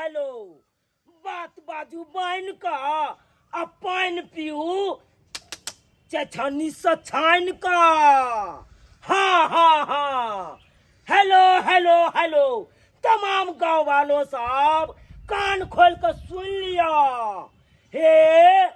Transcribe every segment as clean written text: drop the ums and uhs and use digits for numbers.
Hello बात बाजू बान्हि कऽ आ पानि पीऊ चछनी से छानि कऽ। हाँ हाँ हाँ, हेलो हेलो हेलो, तमाम गांव वालों सब कान खोल के सुन लिया। हे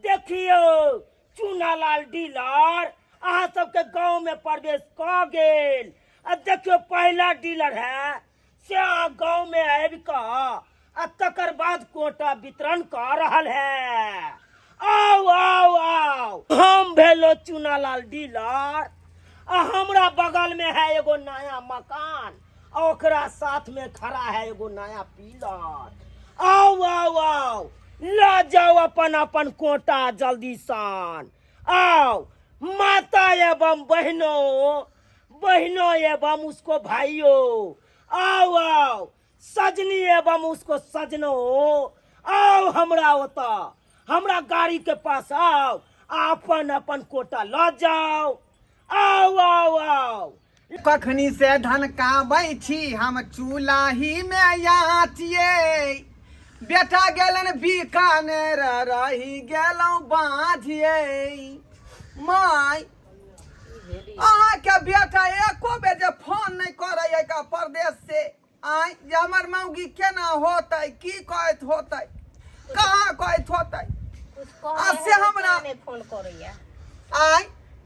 देखियो, चूनालाल डीलर अहाँ सबके गांव में प्रवेश कऽ गेल आ देखियो पहला डीलर है से अहाँ गांव में आबि कऽ आ तकर बाद कोटा वितरण कऽ रहल है। आउ आउ आउ, हम भेलो चूनालाल डीलर आ हमरा बगल में है एगो नया मकान आ ओकरा साथ में खड़ा है एगो नया पिलर। आउ आउ आउ, ल जाओ अपन अपन कोटा जल्दी सान। आओ माता एवं बहनों, बहनों एवं उसको भाइयों, आओ आओ सजनी एवं उसको सजनो, आओ हमरा ओतऽ हमरा गाड़ी के पास आओ आ अपन अपन कोटा ल जाओ। आओ आओ आओ। कखनी से धनकाबै छी हम चूल्ही में आँचिए, बेटा गेलन बीकानेर रही गेलहुँ बाँझिए। माय अहाँके बेटा एको बेर जे फोन नहि करैए का परदेश से, आँय जे हमर मौगी केना होतै, की कहैत होतै, कहाँ कहैत होतै? कुछ आ कहने से हेबै हमरा तें नहि फोन करैया। आँय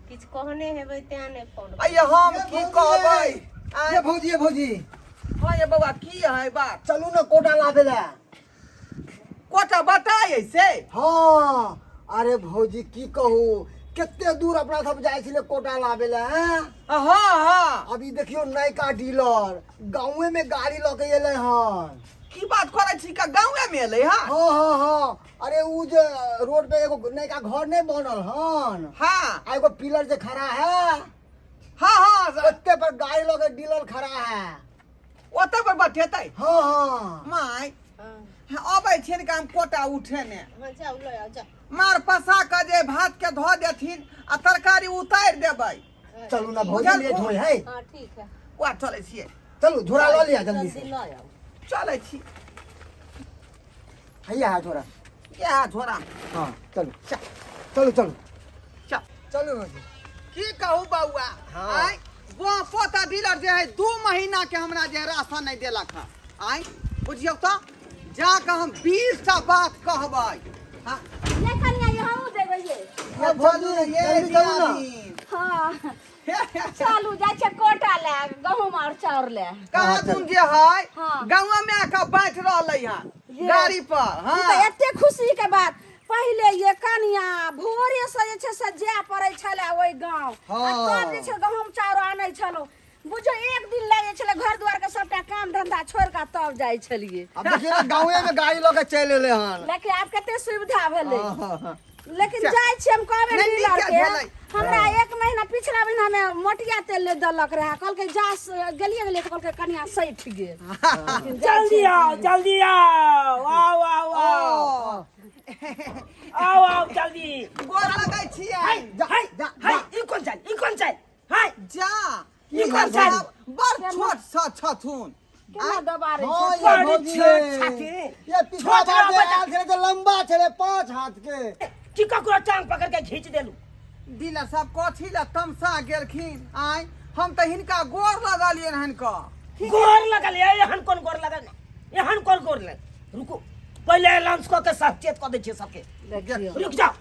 किछु कहने हेबै तें नहि फोन। अइये हम की कहबै? आँय ये भौजी, ये भौजी। हाँ ये बौआ, की है बात? चलू ने कोटा लाबे ला। कोटा बताए से? हाँ, अरे भौजी की कहू, कते दूर अपना सब जाइ छलै कोटा लाबे ला, हैं? हाँ हाँ। अभी देखियो नयका डीलर गाँवे में गाड़ी लऽ के एलै हन। की बात करै छी का, गाँवे में एलै हँ? हाँ हाँ हाँ, अरे उ जे रोड पे एगो नयका घर नहीं बनल हन? हाँ। आ एगो पिलर जे खड़ा है। हाँ हाँ, ओते पर गाड़ी लऽ के डीलर खड़ा है। ओतऽ पर बैठेतै? हाँ हाँ। माय हाँ। अबै छियनि काम कोटा उठेने। हाँ, जाउ लऽ आउ, जाउ। मार पसा कऽ जे भात के धऽ देथिन आ तरकारी उतारि देबै। चलू ना भौजी, बुझल लेट होय है। हाँ ठीक है, वएह चलै छियै। चलू झोरा लऽ लिअ जल्दी से। जल्दी लऽ आउ। चलै छी। हैया है झोरा, इएह झोरा। हाँ चलू। चल। चलू चलू चल चलू भौजी। की कहू बौआ? हाँ। आँय वो पोता डीलर जे है 2 महीना के हमरा जे राशन नहीं देलक हँ। आँय बुझियौ तऽ जाके हम 20 टा बात कहबै। हाँ। ये कनिया, ये हमहूँ जेबै ये। ये भौजी, ये जल्दी चलू ना। दियादीन। हाँ चलू, जाइ छै कोटा ले गहूम और चाउर ले। कहाँ तुम जे है हाँ। गाँव में आके बैठ रहलै हँ ये। गाड़ी पर। ई हाँ तऽ एते खुशी के बात। पहिले ये कनिया भोरे से जे छै से जाय पड़ै छलै ओहि गाँव, आ हाँ। तब जे छै गहूम चाउर आनै छलहुँ। बुझो एक दिन लगै छलै, घर दुआर के सबटा काम धंधा छोड़ि कऽ तब जाइ छलियै। अब देखियौ ने गाँवे में गाड़ी लऽ के चलि एलै हन। लेकिन आब कते सुविधा भेलै। हाँ, हाँ। लेकिन जाइ छियै हम कहबै नहि, डीलर नीके के, भेलै। हमरा 1 महीना पिछला महीना में मोटिया तेल नहि देलक रहे, कहलकै जा गेलियै गेलियै तऽ कहलकै कनिया सठि गेल। लेकिन जाइ जल्दी छियै। आओ जल्दी आओ, आओ आओ आओ ओ, आओ आओ जल्दी। गोर लगै छियै। हाय जा, हाय जा, हाय, जा। ई कोन चाल, ई कोन चाल? हाय जा ई कोन चाल? बड़ छोट सा छथुन। केना दबारै हाँ, छै? ये बड़ भौजी छोट ये। छथिन। ये पिछला छोट बार जे रहबै तऽ- आयल छलै तऽ लम्बा छलै 5 हाथ के। की ककरो टांग पकड़ के घींच देलू? डीलर साहब कथी लए तमसा गेलखिन? आँय हम तऽ हिनका गोर लगलियनि हन कऽ। गोर लगल ये? एहन कोन गोर लगल? एहन कोन गोर लगल? रुकू, पहिले अनाउंस कऽ के सचेत कऽ दै छियै सबके। देखियौ। रुक जाओ,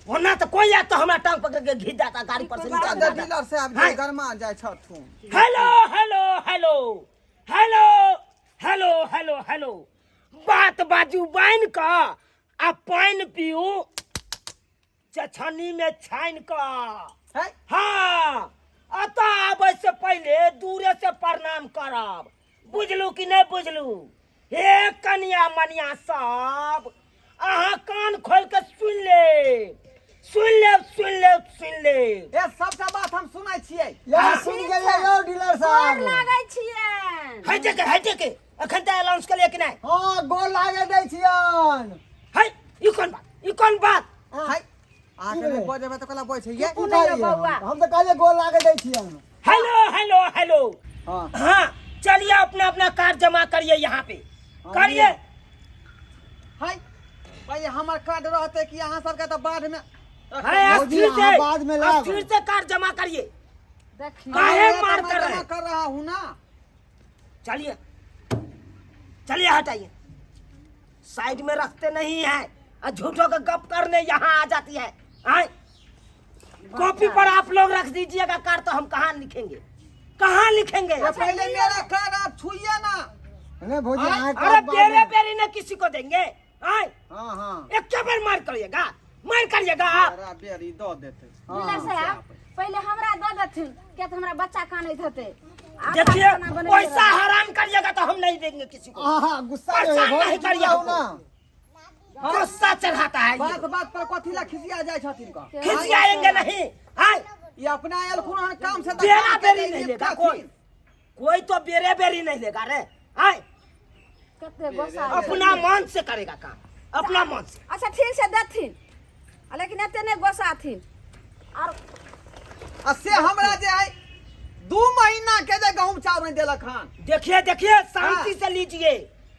ओना तऽ कोई आयत तऽ हमरा टांग पकड़ के घीच देता गाड़ी पर से निकाल तऽ देता। डीलर साहब जे हाँ। गरमा जाइ छथुन। Hello hello hello hello hello hello hello, बात बाजू बान्हि कऽ आ पानि पीऊ चछनी में छानि कऽ। है? हाँ, अतऽ आबै से पहिले दूरे से प्रणाम करब, बुझलू कि नहि बुझलू? हे कनिया मनिया सब, अहाँ कान खोल के सुनि लेब, सुनि लेब, सुनि लेब, सुनि लेब। ए सबटा बात हम सुनै छियै। यौ सुनि गेलियै यौ डीलर गोर साहब। लागै छियनि। हटे के, हटे के, अखन तऽ अनाउंस केलियै कि नहि? हाँ गोर लागे दै छियनि। है ई कोन बात, ई कोन बात? है अहाँके की नहि भेलै? बजेबै तऽ कला बजै छै ये। की नहि कहलियै बौआ। हम तऽ कहलियै गोर लागे दै छियनि। हेलो हेलो हेलो, हाँ। हाँ चलिए अपना अपना कार्ड जमा करिए यहाँ पे। करिए। हाय भाई, हमर कार्ड रहते कि अहाँ सबके तऽ बाढ़ में है भौजी, अस्थिर से अहाँ बाद में लाब। अस्थिर से कार्ड जमा करिए। देखियौ। काहे मैं तो मार मैं कर रहे जमा हैं? कर रहा हूँ ना। चलिए चलिए, हटाइए, साइड में रखते नहीं है और झूठों का गप करने यहाँ आ जाती है। आए कॉपी पर आप लोग रख दीजिएगा कार्ड, तो हम कहाँ लिखेंगे, कहाँ लिखेंगे? ये पहले मेरा कार्ड आप छुइए ना। नहीं भौजी, अहाँ अरे कार्ड बाद बेरे में। बेरी ने किसी को देंगे। आए हाँ हाँ। एक के बेर मार करिएगा, मार करिएगा आप। अरे बेरी दऽ देते। डीलर साहब, पहिले हमरा दऽ देथिन, किया तऽ हमरा बच्चा कानैत हेतै। आप देखिए, खाना बनैले पैसा रहबै। हराम करिएगा तो हम नहीं देंगे किसी को। आहा, गुस्सा नहीं परेशान भौजी, नहीं चुप करिए रहू हमको। ना। गुस्सा चढ़ाता है ये। बात बात पर कथी ला खिसिया जाइ छथिन का? खिसियाएंगे नहीं। आए ई अपना एलखुन हन काम से तऽ बेरा काम के बेरी लेल नहीं लेगा कथिन? कोई, कोई तो बेरे बेरी नहीं लेगा रे। आए कते गोसा आबै। अपना मन से करेगा काम, अपना मन से। अच्छा ठीक छै, देथिन, आ लेकिन एते नहि गोसाथिन। आर आ से हमरा जे है 2 महीना के जे गहूम चाउर नहीं देलक हन। देखिए देखिए, शांति हाँ। से लीजिए,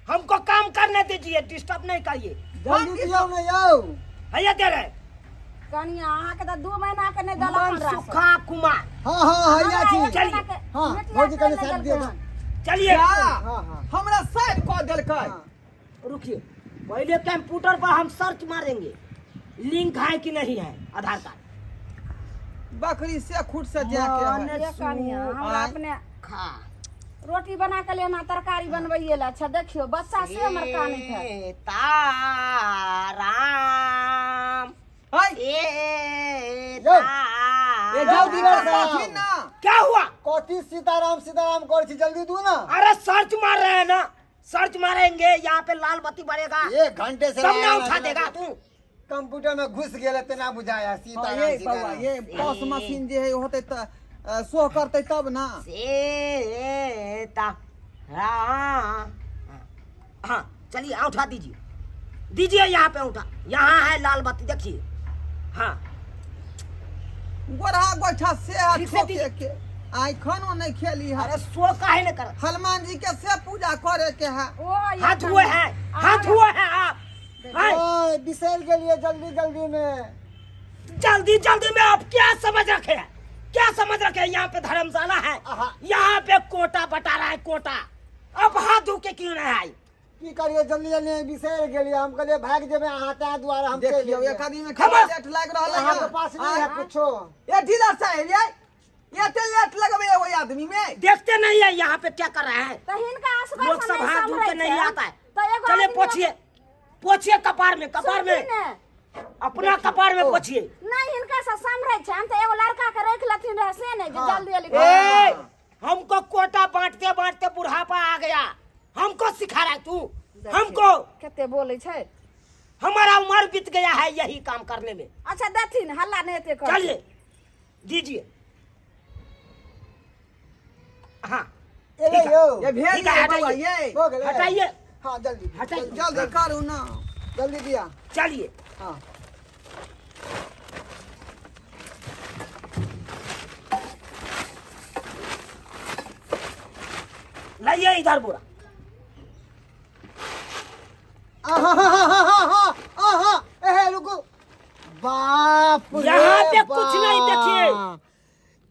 हमको काम करने दीजिए, डिस्टर्ब नहीं करिए। जल्दी दियौ ने यौ। भैया दे रहे। कनिया, अहाँके तऽ 2 महीना के नहि देलक हन राशन। मनसुखा कुमार। हाँ हाँ, हैया हमरा छी। एक महीना के हाँ, मिथिला भौजी तेल कनि नहि साइड देलकै दियौ ना। हन। चलिए। क्या? हाँ हाँ। हमरा साइड कऽ देलकै। हाँ। रुकिए, पहले कंप्यूटर पर हम सर्च मारेंगे, लिंक है कि नहीं है आधार कार्ड। बकरी से खुट से जाके है। ये कनिया, हमरा आँय। अपने खा रोटी बना के लेना, तरकारी बनबैये ला। अच्छा देखियो, बच्चा से हमर कानैत है। सीताराम। है सीता ए जल्दी डीलर कर साहब। कथिन ना। क्या हुआ? कथी सीताराम सीताराम करै छी, जल्दी दू ना। अरे सर्च मार रहे हैं ना, सर्च मारेंगे, यहाँ पे लाल बत्ती बढ़ेगा एक घंटे से तब ना लागल उठा है। देगा तू। कंप्यूटर में घुस गेल तेना बुझाया। हाँ, सीताराम ये बौआ, सीताराम। ये पॉस मशीन जे है होते तऽ शो करते तब ना। सीता राम। हाँ चलिए, उठा दीजिए, दीजिए यहाँ पे उठा, यहाँ है लाल बत्ती देखिए। हाँ गोरहा गोइठा से है ठीक से ठोके दीजिए। के आइ खानो नहीं खेली है। अरे सो काहे न कर। हनुमान जी के से पूजा करे के है। ओ ये हाथ हुए हैं, हाथ हुए हैं आप। हाय, ओए, बिसरि गेलियै जल्दी जल्दी में। जल्दी जल्दी में आप क्या समझ रखे हैं, क्या समझ रखे हैं? यहाँ पे धर्मशाला है, आहा। यहाँ पे कोटा बटा रहा है कोटा। अब हाथ धो के क्यों नहीं आई? की करिए, जल्दी जल्दी में बिसरि गेलियै। हम कहलियै भागि जेबै अहाँ, ताहि दुआरे हम चलि देखियौ, गेलियै। एक आदमी में खबर। लेट लागि रहल है। अहाँके पास नहीं है कुछो। ए डीलर साहब, ये एते लेट लगबे ओहि आदमी में। देखते नहीं है यहाँ पे क्या कर रहे हैं तऽ हिनका असगर लोग से सब नहि हाथ धो के सम्हरै नहीं छै। आता है। तऽ एगो चलिए आदमी पोछिए, पोछिए कपार में, कपार में, सुनथिन ने। अपना कपार में पोछिए। नहि हिनका से सम्हरै छै, तऽ एगो लड़का के राखि लेथिन रहे से नहि जे जल्दी एली। ए, हमको कोटा बांटते बांटते बुढ़ापा आ गया, हमको सिखा रहा है तू हमको। कते बोलै छै। हमारा उम्र बीत गया है यही काम करने में। अच्छा देथिन, हल्ला नहि एते कर। चलिए दीजिए। हाँ एलै यौ। ये भेज ठीक है, दियौ बौआ, हटाइए। ये भऽ गेलै। हटाइए। हाँ जल्दी हटाइए। जल्दी करू ना। जल्दी दिया। चलिए। हाँ लाइए इधर बोरा। आहा हा हा हा हा आहा, एहे रुकू। बाप रे यहाँ पे कुछ नहीं देखिए। बाप।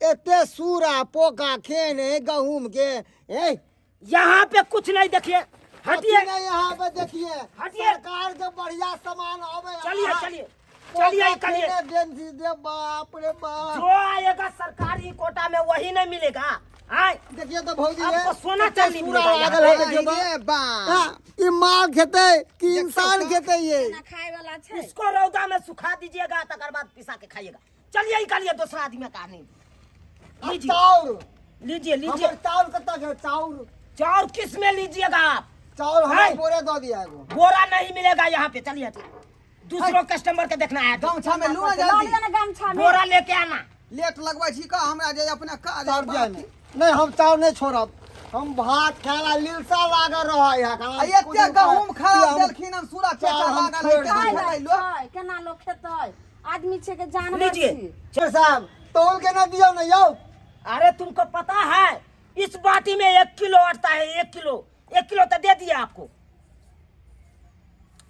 एते सूरा पोका खेने गहूम के ए यहाँ पे कुछ नहीं देखिए, हटिए। कथी नहीं यहाँ पे देखिए। हटिए। सरकार के बढ़िया सामान आवे। चलिए आहा, चलिए पोका चलिए चलिए। खेने बेन दे, बाप रे बाप। जो आएगा सरकारी कोटा में वही नहीं मिलेगा। आए देखिए तो भौजी आपको रे, सोना कते चांदी सूरा मिलेगा लागल है यहाँ। देखियो तो। अरे बाप। हाँ, ई माल खेतै कि इंसान खेतै ये? ना खाय वाला छै। इसको रौदा में सुखा दीजिएगा, तकर बाद पिसा के खाइएगा। चलिए निकालिए, दूसरा आदमी का नहीं। आ लीजिए चाउर लीजिए लीजिए। हमर चाउर कतऽ छै? चाउर चाउर किस में लीजिएगा आप? चाउर हमरा है। बोरे दऽ दिया एगो। बोरा नहीं मिलेगा यहाँ पे। चलिए हटिए, दूसरों कस्टमर के देखना है। गमछा में लू ना लऽ जल्दी। लिअ ने गमछा मे। बोरा लेके आना। लेट लगबै छी का हमरा जे अपना काज चाउर दिया ने। नहीं, हम चाउर नहीं छोड़ब, हम भात खाला लिलसा लागल रहै है। आ एते गहूम खराब देलखिन हम, सूरा चाउर पेचा हम लागल है, छोड़ि केना देबै। खेबै लोक? छै, केना लोक खेतै? आदमी छै के जानवर लीजिए। छी। सर साहब, तौल के ना दियौ ने यौ। अरे तुमको पता है इस बाटी में 1 किलो अटता है? 1 किलो, 1 किलो तो दे दिया आपको।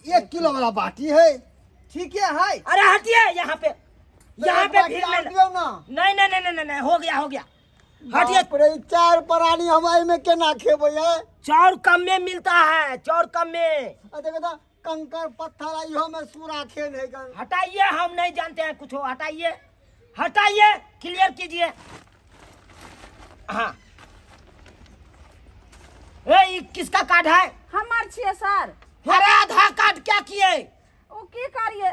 1 किलो वाला बाटी है। ठीके है। अरे हटिए, यहाँ पे, यहाँ पे एक भीड़ बाटी और नहीं। दियौ ना। नहीं नहीं नहीं नहीं नहीं, हो गया, हो गया, हटिए। बाप रे, ई चार प्राणी हम एहिमे केना खेबै है? चाउर कम में मिलता है, चाउर कम में। आ देखो तो कंकड़ पत्थर आ इहो में सुराखे नहीं गन। हटाइए, हम नहीं जानते हैं कुछ हो। हटाइए, हटाइए, क्लियर कीजिए। हाँ, ए, ये किसका कार्ड है? हमर छियै सर। अरे, आधार कार्ड क्या किए? ओ की करिए,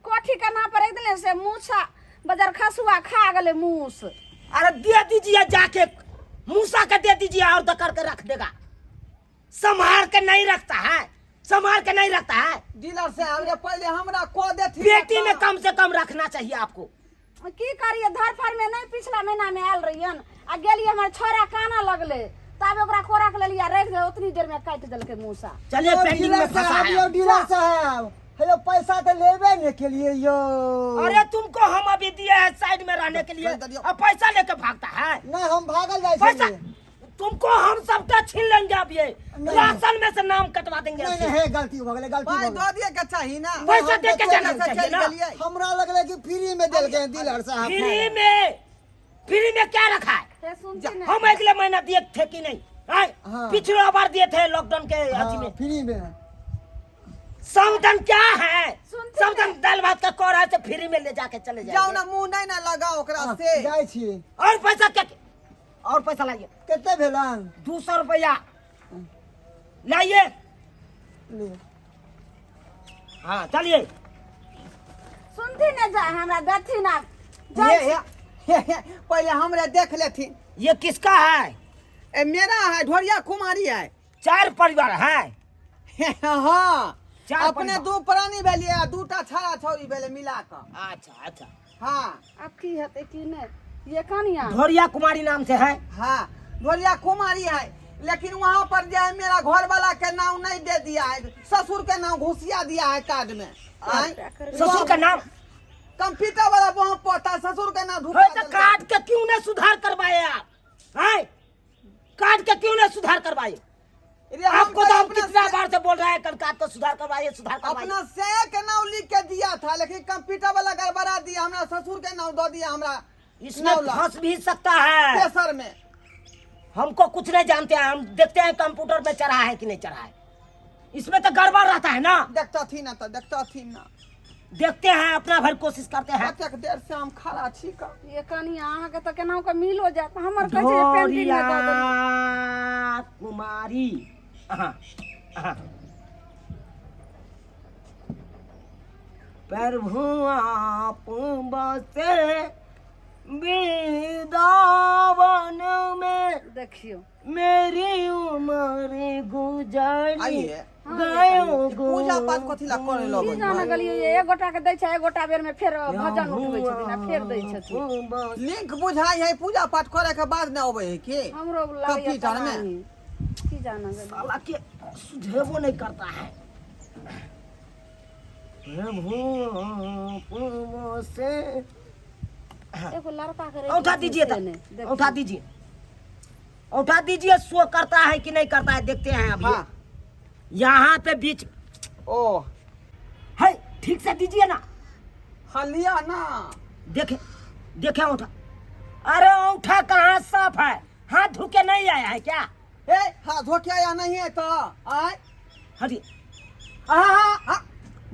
कोठी के नाम पर एक दिन से मूसा बजार खसुआ खा गेलै मूस। अरे दे दीजिए जाके, मूसा के दे दीजिए और दकड़ के रख देगा। संभाल के नहीं रखता है, संभाल के नहीं रखता है। डीलर साहब रे, पहिले हमरा कह देथिन। पेटी में कम से कम रखना चाहिए आपको। की करिए, धरफड़ में नहीं, पिछला महीना में आयल रहियन आ गेलिए, हमर छोरा काना लगले, तब ओकरा कोरा के लेलिए, रख दे, उतनी देर में काटि देलकै मूसा। चलिए, पेंडिंग में डीलर फंसा साहब है। यौ डीलर साहब, हेलो, पैसा तो लेबे नहीं के लिए यो। अरे, तुमको हम अभी दिए हैं साइड में रहने के लिए, अब पैसा लेके भागता है। नहीं, हम भागल जाए पैसा छलियै। तुमको हम सबका छीन लेंगे अब ये। नहीं। राशन में से नाम कटवा देंगे नहीं। आपसे। नहीं, हे गलती हो गेलै, गलती पाइ हो गेलै। दऽ दिए के चाही ना। पैसा हम दे के तऽ जाना चलि चाहिए ना। गेलियै। हमरा लगलै कि फ्री में देलकै डीलर साहब। फ्री में, फ्री में क्या रखा है? हे सुनती ने। हम अगले महीना दिए थे कि नहीं आए? हाँ। पिछला बार दिए थे लॉकडाउन के अथी में। हाँ, फ्री में। समधन क्या है? सुनती समधन दाल भात का कौर है तो फ्री में ले जाके चले जाउ जाएंगे। ना, मुंह नहीं ना लगाओ ओकरा से। जाइ छी। और पैसा क्या, और पैसा लाइए। कते भेलन? 200 रुपया लाइए। ले। हाँ, चलिए। सुनती ने, जा हमरा देथिन आब। हे जाइ। हे हे हे, पहिले हमरे देख लेथिन। ये किसका है? ए मेरा है, ढोरिया कुमारी है। चार परिवार है? हाँ। चार अपने परिवार। दू प्राणी भेलियै आ दूटा छाड़ा छौड़ी भेलै मिला कऽ। अच्छा अच्छा। हाँ। आब की हेतै की नहि, ये कनिया। ढोरिया कुमारी नाम से है? हाँ, ढोरिया कुमारी है, लेकिन वहाँ पर जो है मेरा घर वाला के नाम नहीं दे दिया है, ससुर के नाम घुसिया दिया है कार्ड में आँय? ससुर का नाम? कंप्यूटर वाला वहाँ पोता ससुर के नाम ढुका है तो देलकै। कार्ड के क्यों नहीं सुधार करवाए आप हैं? कार्ड के क्यों नहीं सुधार करवाए? रे, हम आपको तो हम अपना कितना बार से बोल रहे हैं, कल कार्ड को सुधार करवाइए, सुधार करवाइए। अपना से के नाम लिख के दिया था, लेकिन कंप्यूटर वाला गड़बड़ा दिया, हमरा ससुर के नाम दो दिया हमरा। इसमें नाम ला। फंस भी सकता है। प्रेशर में। हमको कुछ नहीं जानते हैं, हम देखते हैं कंप्यूटर में चढ़ा है कि नहीं चढ़ा है। इसमें तो गड़बड़ रहता है ना। देखता थी ना, तो देखता थी ना। देखते हैं, अपना भर कोशिश करते हैं। कतेक देर से हम खड़ा छी का। ये कनिया, अहाँके तऽ केनाहु के मिलो जायत, हमर कहै छै पेंटिंग मे दऽ देलियै। ढोरिया कुमारी, हाँ हाँ, प्रभु आप बसे वृंदावन में। देखियौ। मेरी उम्र गुजरी आइए। गयो। पूजा पाठ कथी ला करे की लगै? जाने गेलियै, एक गोटा के दै छै, एक गोटा बेर में फेर भजन उठबै छथिन आ फेर दै छथिन। लिंक बुझाइ है, पूजा पाठ करे के बाद न अबै है की? हमरो लागैया। कंप्यूटर में। पता नहि। की जाने गेलियै। साला के सुझेबो नहीं करता है। प्रभु आप से एगो लड़का के उठा दीजिए से नहि, तो देखियौ। उठा दीजिए, उठा दीजिए। शो करता है कि नहीं करता है, देखते हैं अभी। हाँ। यहाँ पे बीच ओ है, ठीक से दीजिए ना। हाँ, लिया ना। देखे, देखे उठा। अरे, उठा कहाँ साफ है? हाथ धो के नहीं आया है क्या? ए हाथ धो के आया नहीं है तो आय। हटिए। हाँ हाँ हाँ,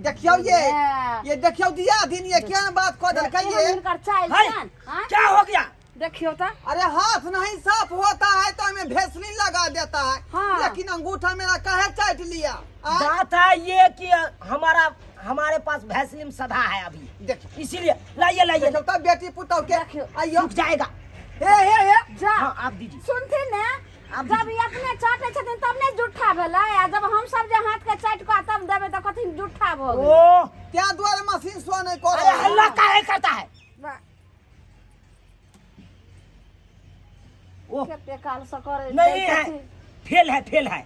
देखियौ ये। ये। ये देखियौ दिया दिन, ये क्या बात कह देलकै केहन ये। हिनकर चालि है छनि, आँय? क्या हो गया? देखियौ तऽ। अरे, हाथ नहीं साफ होता है तो हमें भेसलिन लगा देता है। हाँ। लेकिन अंगूठा मेरा काहे चाट लिया आय? बात है ये कि हमारा हमारे पास वैसलीन सधा है अभी। देखियो। इसीलिए लाइए, लाइए। देखियौ तऽ बेटी पुतहु के। देखियौ। आइयो। रुक जाएगा। हे हे हे। जा। हाँ, आप दीजिए। सुनथिन ने। आब जब ई अपने चाटे छथिन तब ने जुट्ठा भेलै, आ जब हम सब जे हाथ के चाटि कऽ तब देबै तऽ कथी जुट्ठा भऽ गेलै? ओ त्या दुआरे मशीन शो नहीं कर। अरे, हल्ला काहे करता है? वाह, ओ कते काल से करै नहीं है, फेल है, फेल है।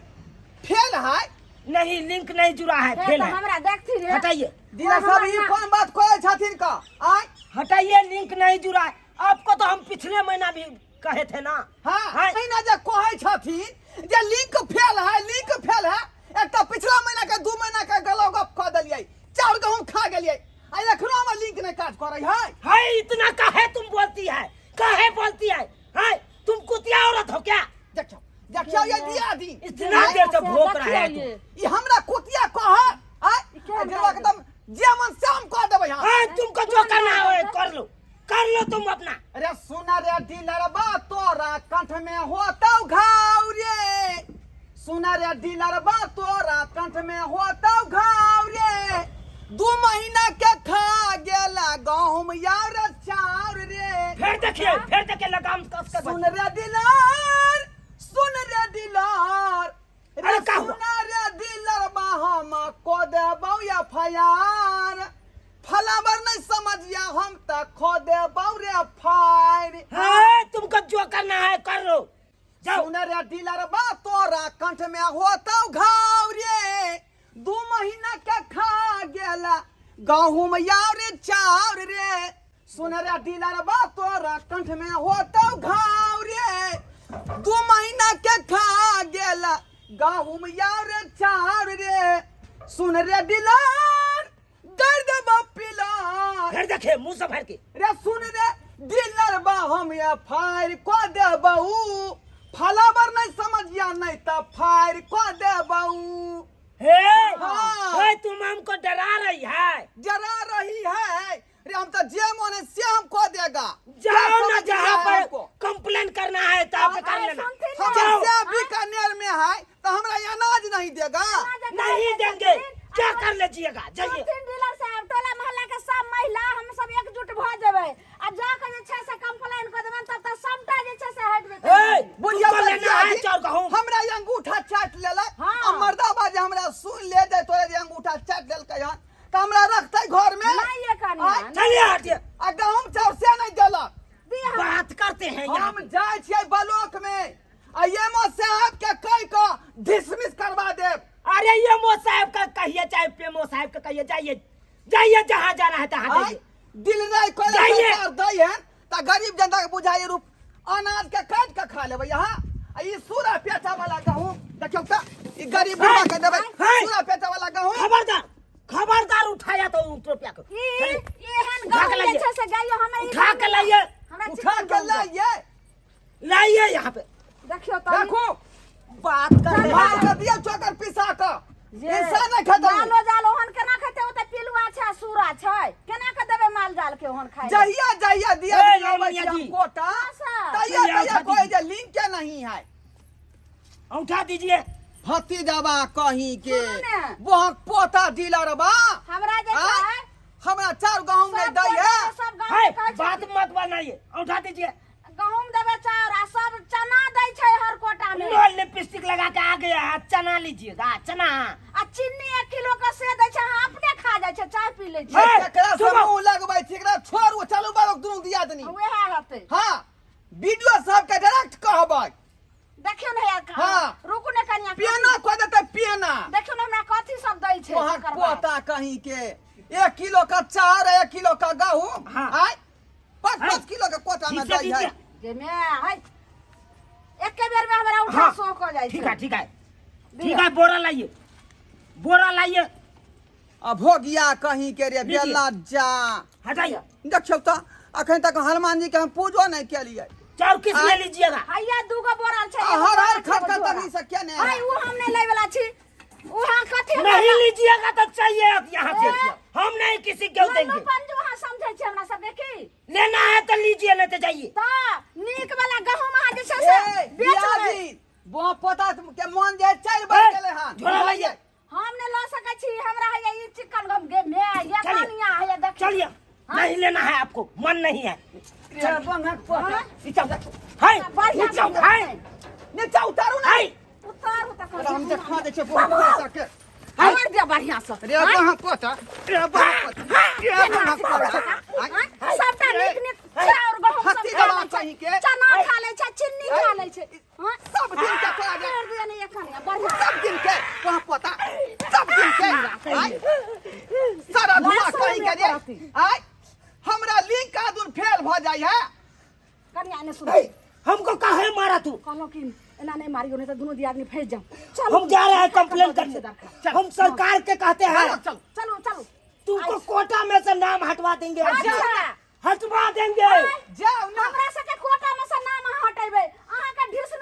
फेल है? नहीं, लिंक नहीं जुड़ा है। हे फेल तऽ है। हमरा देखथिन हे। हटाइए। दीदा सब, ई कोन बात कहै छथिन का आय? हटाइए, लिंक नहीं जुड़ा है। आपको तो हम पिछले महीना भी कहे थे ना। हाँ। हाँ। महीना जे कहै छथिन जे लिंक फेल है, लिंक फेल है, एक तऽ पिछला महीना के 2 महीना के गलो गप। औरत हो क्या? देखियो देखियो ये दिया दी। इतना देर से भोंक रहा है तू। देखियौ ये। ई हमरा कुतिया कह आय केहन गेलवा बाजै? एकदम जे मन से हम कह देबै। हां। हाँ, तुमको जो करना है कर लो, कर लो तुम अपना। अरे सुन रे डीलरबा, तोरा कंठ में होतौ घाव रे। सुन रे डीलरबा, तोरा कंठ में होतौ घाव रे। 2 महीना के खा गेला गहूम यार चाउर रे। फिर देखिए, फिर देखिए, लगाम कस के। सुन रे डीलर, सुन रे डीलर रे। अरे का हुआ? सुन रे डीलरबा, हम को देबौ एफआईआर। फलावर नहीं समझिया, हम त खो देबौ रे फायर। हाँ, तुमको जो करना है कर लो, जाओ। सुन रे डीलरबा, तोरा कंठ में होतौ घाव रे। 2 महीना के खा गेला गहूम यार चाउर रे। सुन रे डीलरबा, तोरा कंठ में होतौ घाव रे। 2 महीना के खा गेला गहूम यार चाउर रे। सुन रे डीलर, दर्द देबौ पिलर। फिर देखिए, मुंह से भर के। रे सुन रे डीलर बा, हम ये फायर को देबऊ। फलावर नहीं समझिया, नहीं त फायर को देबऊ। हे। हाँ। हे, तुम हमको डरा रही है? जरा रही है रे, हम तो जे मन है से हमको देगा। जाओ क्या ना समझ जहाँ लिया है पर हमको? कंप्लेन करना है तो आप कर अरे लेना। सुनथिन हम ना। जाओ। से बीकानेर में है तो हमरा अनाज नहीं देगा? नहीं देंगे, क्या कर लीजिएगा, जाइए। सुनथिन डीलर साहब, टोला मोहल्ला के सब महिला हम सब एकजुट भऽ जेबै आ जाके जे छै से कंप्लेन कऽ देबनि, तब तऽ सबटा जे छै से हटि जेतै। ए, बुढ़िया तुमको लेना है बतिया चाउर गहूम। हमरा ये अंगूठा चाट लेलक। हाँ। आ मर्दाबा जे हमरा सुन ले जाय, तोरे जे अंगूठा चाट लेलकै हन तऽ हमरा रखतै घर में? नहि ये कनिया। आय, चलिए, हटिए। आ गहूम चाउर से नहीं देलक। दिअ हमरा। बात करते हैं यहाँ हम जाइ छियै ब्लॉक में आ एमओ साहब के कहि कऽ डिसमिस करवा देब। अरे ये मो साहब का कहिए चाहे पेमो साहब का कहिए, जाइए जाइए, जहाँ जाना है तहाँ आय, जाइए। दिल नहीं कोई जाइए। सरकार दै है तऽ गरीब जनता के बुझाइए रूप अनाज के काटि के खा लेबै यहाँ। आ ई सूरा पेटा वाला गहूम देखियौ तऽ ई गरीब बुढ़ा के देबै। हाय। सूरा पेटा वाला गहूम। खबरदार, खबरदार, उठाया तो रुपया को। ई चलिए, एहन उठा के गहूम जे लाइए। छै से गाइयो हमरा ई उठा के लाइए। हमरा उठा चिकन के गहूम दे। लाइए। लाइए यहाँ पे। देखियौ तऽ। देखो। बात कर रहे मार हैं। के दियौ चोकर पिसा कऽ। जे इंसान नहि खेतै। मालो जाल ओहन केना खेतै? ओ तऽ पिलुआ छै आ सूरा छै, केना के देबै माल जाल के ओहन खाइ लए? जहिया जहिया दिया ए, दिया अबै लालमिया छी हम जी। Quota sir. तहिया चलिए, तहिया उठा कोई जे लिंक के नहीं है। उठा दीजिए। भतीजबा कहीं के। सुनू ने। बहक पोता डीलर बा। हमरा जे आय, छै हमरा चार गहूम नहीं सब दै कोटा है। के सब गाँव है, के कहै छै बात मत बनाइए, उठा दीजिए। गहूम देबै चाउर आ सब चना दै छै हर कोटा में। लो, लिपस्टिक लगा के आ गया है, चना लीजिएगा चना। आ चीनी 1 किलो के से दै छै, अहाँ अपने खा जाइ छै, चाय पी लै छै। हे, एकरा से चुप। मुंह लगबै छी, एकरा छोड़ू, चलू बाबा, दुनू दिया दनी। उएह हेतै। हाँ, वीडियो साहब के डायरेक्ट कहबै। देखियौ ने यार। हाँ। रुकू ने कनिया। पियाना कह देतै पियाना। देखियौ ने हमरा कथी सब दै छै। वहाँ तकर बाद। पोता कहीं के, 1 किलो का चार, 1 किलो का गहूम। हाँ। आय, पाँच हाँ। 5 किलो के कोटा में ठीक से दै है। दीजिए। जे मे है एके बेर में हमरा उठा हाँ। सो क जाइ छै। ठीक है, ठीक है, ठीक है, बोरा लाइए, बोरा लाइए। आ भोगिया कहीं के रे। लीजिए। बेला जा। हटाइए। देखियौ तऽ अखन तक हनुमान जी के हम पूजो नहीं केलियै। चाउर किस लिए लीजिएगा? हैया दूगो बोरा छै। आ एगो हर बोरा हर छै, खट एगो खट झोरा। तनी से केने है उ हम नहीं लै वाला छी, उ अहाँ कथी नहीं लीजिएगा तो चाहिए यहाँ से। ए? हम नहीं किसी को देंगे। पंजू अहाँ समझै छी हमरा सबके की? लेना है तो लीजिए, नहीं तो जाइए। तऽ नीक वाला गहूम अहाँ जे छै से ए बेच लेबै। बियाजी बो पोता के मन जे चारि बार ए, गेलै हन। झोरा लाइए। हम नहीं लऽ सकै छी, हमरा हैया ई चिकन गहूम गे मे ये चलिए। कनिया हैया देखियौ। चलिए, नहीं लेना है आपको, मन नहीं है। रे बंगक पोता। नीचा है। बढ़िया। नीचा है। नीचा उतारू ना। है। उतारू तखन। हम देखा दै छियै बो पोता के। छोड़ दिअ बढ़िया से। रे बंगक पोता, रे बंगक पोता, रे बंगक पोता। आँय? सबटा नीक नीक चाउर गहूम सब हत्ती खा दवा लै छै। कहीं के। चना खा लै छै, चीनी खा लै छै। हाँ? सब दिन के तोरा जे छोड़ दिअ ने एखन बढ़िया। सब दिन के वहाँ पोता, सब दिन के आय सारा धुआं कहीं के रे। आय, हमरा लिंक आदुन फेल भऽ जाइ है। कनिया ने सुन। है, हमको काहे मारा तू? कहलहुँ कि एना नहीं मारियो, नहीं तो दोनों दियादनी फंस जाओ। चलो। हम जा रहे हैं कंप्लेन करने, हम सरकार के कहते हैं। चलो चलो। चलो चलो। तुमको कोटा में से नाम हटवा देंगे। अच्छा। हटवा देंगे। जाउ ना। हमरा सबके कोटा में से नाम अहाँ हटेबै, अहाँके ढिसमिस।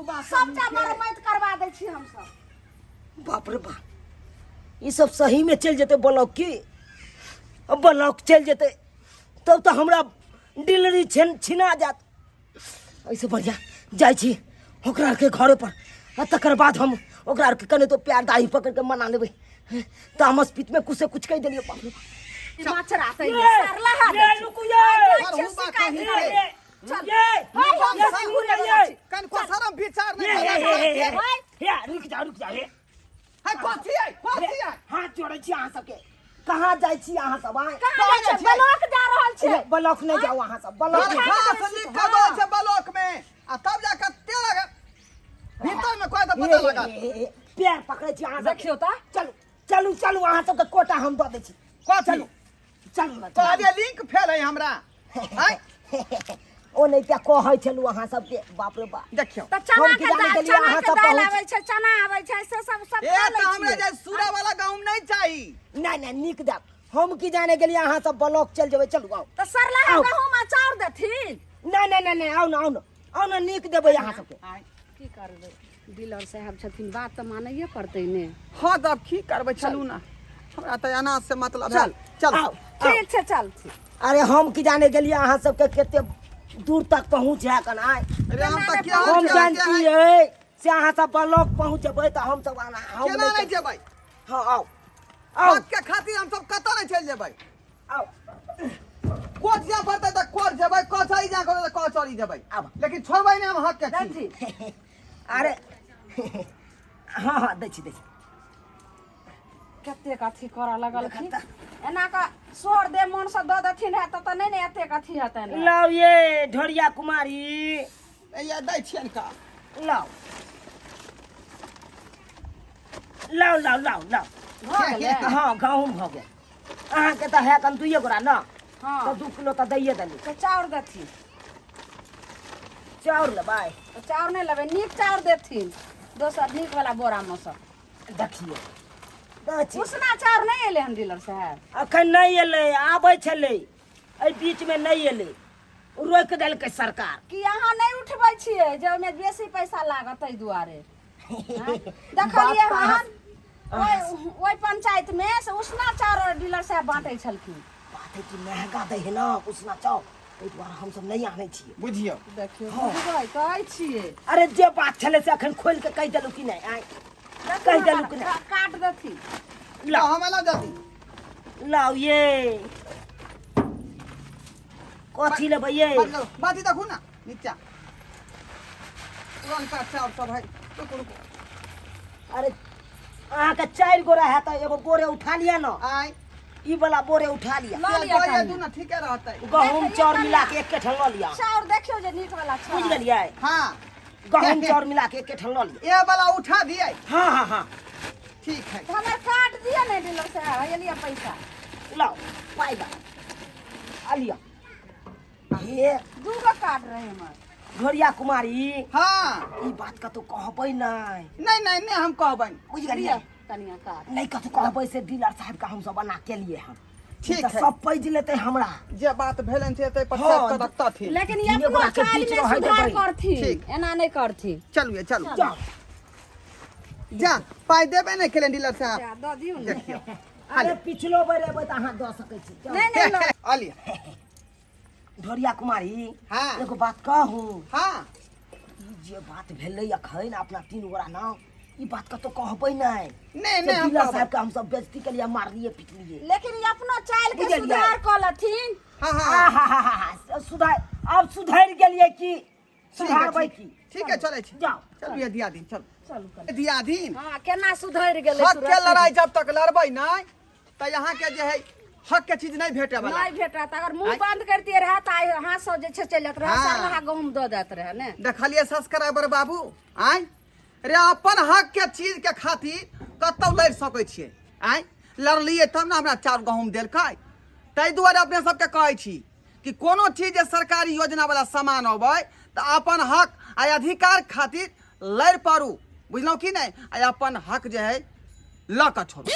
बा सबटा मरम्मत करवा दै छी हमसब। बाप रे बाप, ई सब सही में चलि जेतै ब्लॉक की? ब्लॉक चलि जेतै तब तऽ हमरा डिलरी छिन छिना जायत। एहिसँ बढ़िआँ जाइ छी ओकरा आरके घरे पर आ तकर बाद हम ओकरा आरके कने तो प्यार दाढ़ी पकड़ के मना लेबै। तामस पीत में कुछ से कुछ कहि देलियै, बाप रे बाप। मचरा तै सरला हा ये रुकू ये। जाइ छियै हुबा शिकायत कहीं करै। के। चल। ये हाय, हम ये सब रुकू घुरे ये। वला छी। कनको शरम विचार ये नहीं ये ये ये हाय। ये रुक जा रुक जा हे। है कथी है कथी है? हाथ जोड़ै छी अहाँ सबके, कहाँ जाइ छी अहाँ सब? आँय? कहाँ जाइ छै? ब्लॉक जा रहल छै। ए, ब्लॉक नहि जाउ अहाँ सब, ब्लॉक नहि। घास लिख के दो छै ब्लॉक में आ तब जाके तेल भीतर में कोई तो पता लगा। पैर पकड़ै छी अहाँ सब। देखियौ तऽ। चलू चलू चलू, अहाँ सबके कोटा हम दऽ दै छी। कथी? चलू चलू ने, चलू। कहलियै लिंक फेल है हमरा। आँय? ओ नहि तऽ कहै छलहुँ अहाँ सबके, बाप रे बाप। देखियौ तऽ चना हम की के जाने दालि, गेलियै चना अहाँ के सब दालि पहुँच- आबै छै, चना आबै छै, से सब सब ए खा तऽ लै हमरा छियै। जे सूरा वाला गहूम नहीं चाही। नहि नहि, नीक देब। हम की जाने गेलियै अहाँ सब ब्लॉक चलि जेबै। चलू आउ। तऽ सरलाहा आउ। गहूम आ चाउर देथिन। नहि नहि नहि नहि, आउ ने आउ ने आउ ने, नीक देबै अहाँ सबके। की करबै, डीलर साहब छथिन, बात तऽ मानैए पड़तै ने। हाँ तऽ आब की करबै, चलू ना, हमरा तऽ अनाज से मतलब है। चल। चल। आउ, आउ। ठीक छै, चल। अरे हम की जाने गेलियै अहाँ सबके कते दूर तक पहुँच है कन आय। अरे हम तऽ केहन हम केहन जानतियै से अहाँ सब ब्लॉक पहुँच जेबै तऽ हम सब आना हम केना नहीं नहि जेबै? हाँ आउ आउ। हक के खातिर हम सब कतऽ नहीं चलि जेबै। आउ। कोर्ट जाय पड़तै तऽ कोर्ट जेबै, कचहरी जाय पड़तै तऽ कचहरी जेबै, आब। लेकिन छोड़बै नहि हम हक के चीज। देथिन। अरे हाँ हाँ, दै छी दै छी। कतेक अथी करऽ लगलखिन, एना कऽ सोर दे मोनसँ दऽ देथिन है तऽ नहि ने एतेक अथी हेतनि। लाउ ये ढोरिया कुमारी। ये दै छियनि का? लाउ लाउ लाउ लाउ लाउ। भऽ गेलै। हाँ गहूँम भऽ गेल अहाँके तऽ है कन दुइए गोरा ने। हँ। तऽ 2 किलो तऽ दैए देली। तऽ चाउर देथिन। चाउर लेबै? तऽ चाउर नहि लेबै, नीक चाउर देथिन, दोसर नीक वाला बोरा मे सँ। देखियौ दै छी। उसना चाउर नहि एलै हन डीलर साहब? अखन नहि एलै, आबै छलै, एहि बीचमे नहि एलै, रोकि देलकै सरकार। कि अहाँ नहि उठबै छियै जे ओहिमे बेसी पैसा लागत ताहि दुआरे? आँय? देखलियै बात तऽ हन ओहि ओहि पंचायत मे से उसना चाउर डीलर साहब बाँटै छलखिन। बात है कि महगा दै है ने उसना चाउर, ताहि दुआरे हमसब नहि आनै छियै। बुझियौ। देखियौ, बुझबै कहै छियै। अरे जे बात छलै से अखन खोलि कऽ कहि देलहुँ कि नहि? आँय, कहि देलहुँ कि नहि? काट देथिन। लाउ। हम एलहुँ जल्दी। लाउ ये, कथी लेबै ये? बाती देखू ना नीचा, पुरनका चाउर सब है। रुकू रुकू। अरे अहाँके चारि गोरा है तऽ एगो बोरे उठा लिअ ने। आय? ई वाला बोरे उठा लिअ। लऽ लिअ। दऽ कनिया। दू ने, ठीके रहतै। गहूम चाउर मिला के एके ठाम लऽ लिअ। चाउर देखियौ जे नीक वाला छै। बुझि गेलियै? हाँ। गहूम चाउर मिला के एके ठाम लऽ लिअ। ये वाला उठा दिए। हाँ हाँ हाँ। ठीक है। तऽ हमर काट दिअ ने डीलर साहब, हे लिअ पैसा। लाउ पाइ लाउ, आ लिअ हे। दू गो कार्ड रहे हमर। घोरिया कुमारी। हाँ। ई बात कतौ कहबै नहि। नहीं नहीं नहीं, हम कहबै। बुझि गेलियै? लिअ कनिया कार्ड। नहि कतौ कहबै से डीलर साहब के हमसब बना के लिए हम। ठीक तऽ है। सब पैज लेतै हमरा। जे बात भेलन से एतै पर हाँ, सेट कऽ रखतथिन। लेकिन ई तीने अपनो गोरा के चालि बीच मे रहै सुधार देबै। करथिन। ठीक। एना नहि करथिन। चलू ये चलू। जाउ। जा, पाइ देबे नहि केलनि डीलर साहब। जा, दऽ दियौ ने। देखियौ। अरे पिछलो बेर एबै तऽ अहाँ दऽ सकै छी। जाउ। नहि नहि, लऽ। अलिया। ढोरिया कुमारी। हाँ। एगो बात कहू? हाँ। ई जे बात भेलै अखन अपना तीन गोरा ना, ई बात कतौ कहबै नहि। नहीं से नहीं, हम डीलर कहबै। साहब के हमसब बेइज्जती के लिए मारलिए पिटलिए। लेकिन ई अपनो चालि के बुझलियै? सुधार कऽ लेथिन। हाँ हाँ। आहा, सुधार आब सुधरि गेलियै की? ठीक है, सुधारबै ठीक। की? ठीक है, चलै छी। जाउ। चलू ये दियादीन, चलू। चलू कनि। दियादीन। हँ, केना सुधरि गेलै हक के तुरत। लड़ाई जब तक लड़बै नहीं तऽ यहाँ के जे है हक के चीज नहीं भेटे वाला। नहि भेटत। अगर मुंह बंद करतियै रहे तऽ आइ हाथ सब जे छै चलि जाइत रहै। हाँ। सरलहा गहूम दऽ दैत रहै ने। देखलिए सब्सक्राइबर बाबू, आय रे अपन हक के चीज के खातिर कतौ लड़ि सकै छियै। आय लड़लियै तब ने हमरा चाउर गहूम देलकै। ताहि दुआरे अपने सबके कहै छी कि कोनो चीज जे सरकारी योजना वाला सामान अबै तऽ अपन हक आ अधिकार खातिर लड़ि पड़ू, बुझलहुँ कि नहि? आ अपन हक जे है लऽ कऽ छोड़ू।